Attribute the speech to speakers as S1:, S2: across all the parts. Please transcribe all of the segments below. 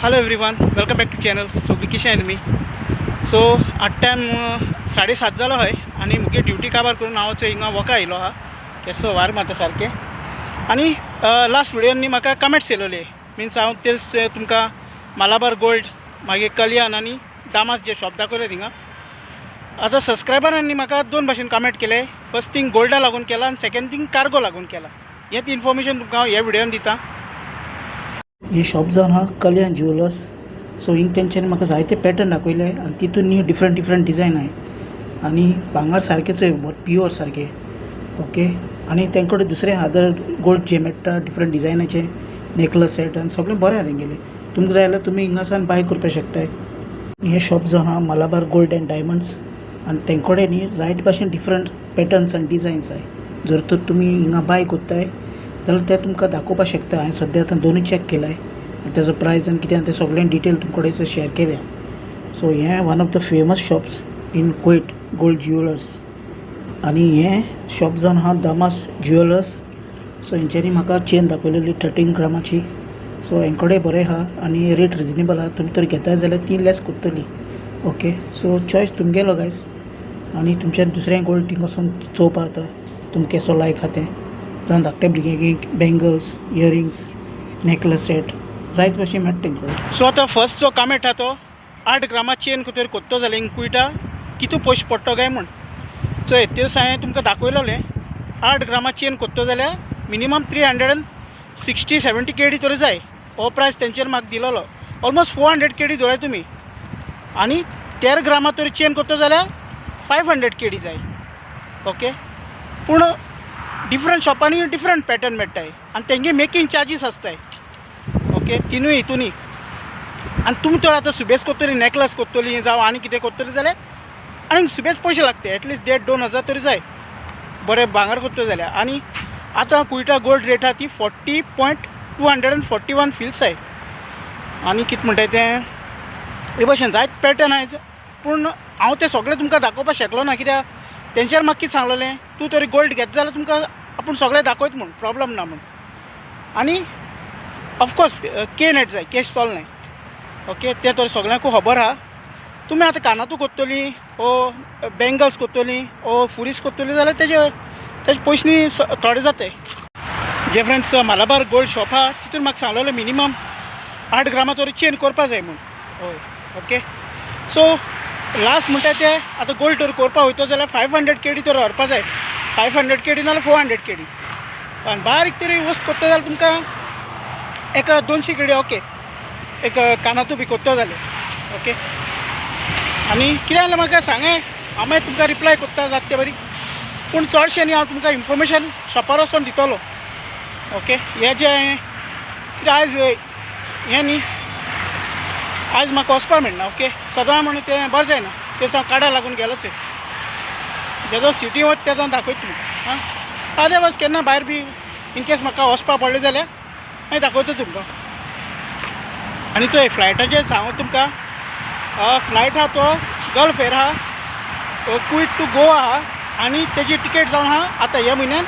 S1: Hello everyone, welcome back to channel. सगळीं कशें आहाय तुमी? सो आतां टायम 7:30 जालो हय आनी मुगे ड्युटी काबार करून हांव चोय हिंगा वॉका आयलो आहा. केसो वार मारता सारकें. आनी लास्ट व्हिडियोनी म्हाका कमेंट्स येयलोले, मिन्स हांव तेच तुमकां मालाबार गोल्ड, मागीर कल्याण आनी दामास जे शॉप दाखयले थिंगा. आतां सबस्क्रायबरांनी म्हाका दोन भाशेन कमेंट केले. फर्स्ट थिंग गोल्डा लागून केला आनी सेकंड थिंग कार्गो लागून केला. हेच इन्फॉर्मेशन तुमकां हांव ह्या व्हिडियोन दिता.
S2: हे शॉप जावन आहा कल्याण ज्युवेलर्स. सो हिंग तेंच्यांनी म्हाका जायते पॅटर्न दाखयले आनी तितून न्ही डिफरंट डिफरंट डिजायन आहाय आनी भांगर सारकें चोय, प्युअर सारकें. ओके, आनी तेंक कडेन दुसरे अदर गोल्ड जे मेळटा, डिफरंट डिजायनाचे नेकलस सेट आनी सगळें बरें आहा तेंगेलें. तुमकां जाय जाल्यार तुमी हिंगासान बाय करपाक शकताय. हें शॉप जावन आहा मलाबार गोल्ड एंड डायमंड्स आनी तेंक कडेन न्ही जायते भाशेन डिफरंट पॅटर्न्स आनी डिजायन्स आहाय. जर तर तुमी हिंगा बाय कोत्ताय जाल्यार ते तुमकां दाखोवपाक शकता. हांवें सद्या आतां दोनूय चॅक केलाय आनी तेजो प्रायस आनी कितें आहा तें सगळें डिटेल तुमकां कडेन शेअर केल्या. सो हें one of the famous shops in Kuwait, gold jewellers. आनी हें शॉप जावन आहा दामास ज्युवेलर्स. सो हेंच्यांनी म्हाका चेन दाखयलेली 13 ग्रामाची. सो हें कडेन बरें आहा आनी रेट रिजनेबल आहा. तुमी तर घेताय जाल्यार ती लेस कोत्तली. ओके, सो चॉयस तुमगेलो गायस. आनी तुमच्यान दुसरें गोल्ड थिंग वचोन चोवपा जाता, तुमकां केसो लायक आहा तें. जावं धाकटे भुरग्यांक बँगल्स, इयरिंग्स, नेकलस सेट जायते भाशेन मेळटा तेंक कडेन.
S1: सो आतां फर्स्ट जो कमेंट आहा तो 8 ग्रामा चेन तर कोत्तो जाल्यार हिंग कुयटा कितू पयशे पडटो काय म्हूण. चोय, ते दिसा हांवें तुमकां दाखयलोलें, 8 ग्रामा चेन कोत्तो जाल्यार minimum 360-70 KD तरी जाय. हो प्रायस तेंच्यानी म्हाका दिलोलो. ऑलमोस्ट 400 केडी धराय तुमी. आनी 13 ग्रामा तरी चेन करता जाल्यार 500 केडी जाय. ओके, पूण डिफरंट शॉपांनी डिफरंट पॅटर्न मेळटाय आनी तेंगे मेकींग चार्जीस आसताय. ओके, तिनूय हितूनी. आनी तुमी तर आतां सुबेज कोत्तली, नेकलस कोत्तली जावं आनी कितें कोत्तली जाल्यार आनी सुबेज पयशे लागता. एटलिस्ट 1,500-2 हजार तरी जाय बरें भांगर कोत्तो जाल्यार. आनी आतां कुयटा गोल्ड रेट आहा ती 40.241 fils आहाय. आनी कितें म्हणटाय तें, हे भशेन जायते पॅटर्न आहाय, पूण हांव तें सगळें तुमकां दाखोवपाक शकलो ना, कित्याक तेंच्यार म्हाका कितें सांगलेलें, तूं तरी गोल्ड घेता जाल्यार तुमकां आपूण सगळें दाखयता म्हूण, प्रॉब्लम ना म्हूण. आनी ऑफकोर्स के नेट जाय, कॅश चोलनाय. ओके, तें तर सगळ्यांकूय खबर आहा. तुमी आतां कानातू कोत्तली ओ बँगल्स कोत्तली ओ फुरीस कोत्तली जाल्यार तेजे पयशे न्ही थोडे जाताय. जे फ्रेंड्स मालाबार गोल्ड शॉप आहा, तितून म्हाका सांगलेलें मिनिमम 8 ग्रामा तरी चेन करपा जाय म्हूण. हय, ओके. सो लास्ट म्हणटा ते आतां गोल्ड तर करपा वयतो जाल्यार 500 केडी तर व्हरपा जाय. 500 केडी नाल्यार 400 केडी. आनी बारीक तरी वस्त करता जाल्यार तुमकां एक 200 केडी. ओके, एक कानातू बी करतो जाल्यार. ओके, आनी कितें जाल्यार म्हाका सांगाय, हांव मागीर तुमकां रिप्लाय करता जाता ते बरी. पूण चडशें न्ही, हांव तुमकां इन्फॉर्मेशन शॉपार वचोन दितलो. ओके, हें जें कितें आयज हें न्ही, आयज म्हाका वचपा मेळना. ओके, सदां म्हणून तें बरें जायना. तें हांव काडा लागून गेलोच. जेदो सिटी वता तेदो हांव दाखयता तुमकां. आं, अदरवायज केन्ना भायर बी इनकेस म्हाका वचपा पडलें जाल्यार मागीर दाखयता तुमकां. आनी चोय, फ्लायटाचेर सांगू तुमकां, फ्लायट आहा तो गल्फ एर आहा, कुवेट टू गोवा आहा आनी तेजी टिकेट जावन आहा आतां ह्या म्हयन्यान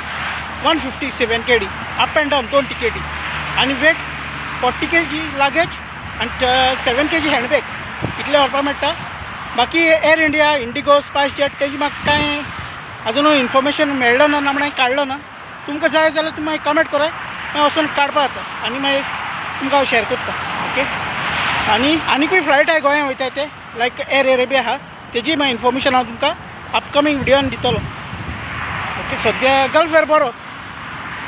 S1: 157 KD up and down, दोन टिकेटी. आनी वेट 40 केजी लगेज आनी 7 केजी हँडबॅग, इतलें व्हरपाक मेळटा. बाकी air India, Indigo, spice jet, तेजी म्हाका कांय अजुनूय इन्फॉर्मेशन मेळ्ळो ना, ना म्हणून काडलो ना. तुमकां जाय जाल्यार तुमी मागीर कमेंट कराय, मागीर वचून काडपा जाता आनी मागीर तुमकां हांव शेअर करता. ओके, आनी आनिकूय फ्लायट आहाय गोंया वयताय ते, लायक एअर एरेबिया आहा, तेजी मागीर इन्फॉर्मेशन हांव तुमकां अपकमींग विडियोन दितलो. ओके, सद्या गल्फ एर बरो.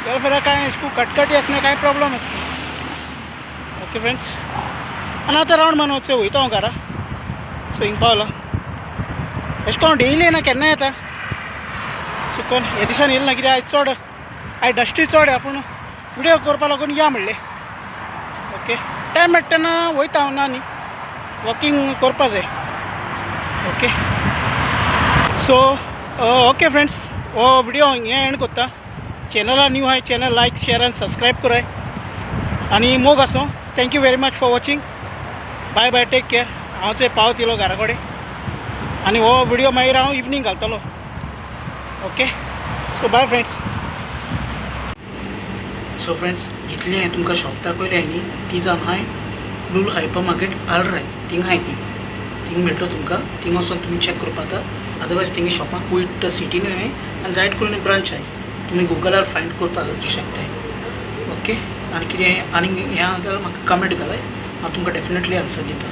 S1: गल्फ एरा कांय अशें कटकटी आसना, कांय प्रॉब्लम आसना. ओके फ्रेंड्स, आनी आतां रावंड मारून वचूं वयता हांव घरा. सो हिंग पावलो. अशें कोण डेली येना, केन्ना येता चुकोन. हे दिसान येयलें ना कित्याक आयज चड, आयज डस्टूय चड आहा, पूण विडियो करपा लागून या म्हणलें. ओके, टायम मेळटा तेन्ना वयता हांव, ना न्ही, वॉकींग करपा जाय. ओके, सो ओके फ्रेंड्स, हो विडियो हांव हें एंड करता. चॅनला न्यू आहाय, चॅनल लायक, शेअर आनी सबस्क्रायब कराय आनी मोग आसूं. Thank you very much for watching. Bye bye, take care. हांव चोय पावत येयलो घरा कडेन आनी हो विडियो मागीर हांव इवनींग घालतलो. Okay, so bye friends.
S2: So friends, जितली हांवें तुमकां शॉप दाखयल्या न्ही, ती जावन आहाय लुलू हायपर मार्केट आल्राय थिंग आहाय ती. थिंग मेळटलो तुमकां. थिंग वचोन तुमी चॅक करपा जाता. अदरवायज थिंगे शॉपां कुयटा सिटीनूय आहाय आनी जायत करून ब्रांच आहाय. तुमी गुगलार फायंड करपाक शकताय. ओके, आनी कितें आनी हें आहा जाल्यार म्हाका कमेंट घालाय, हांव तुमकां डेफिनेटली आन्सर दिता.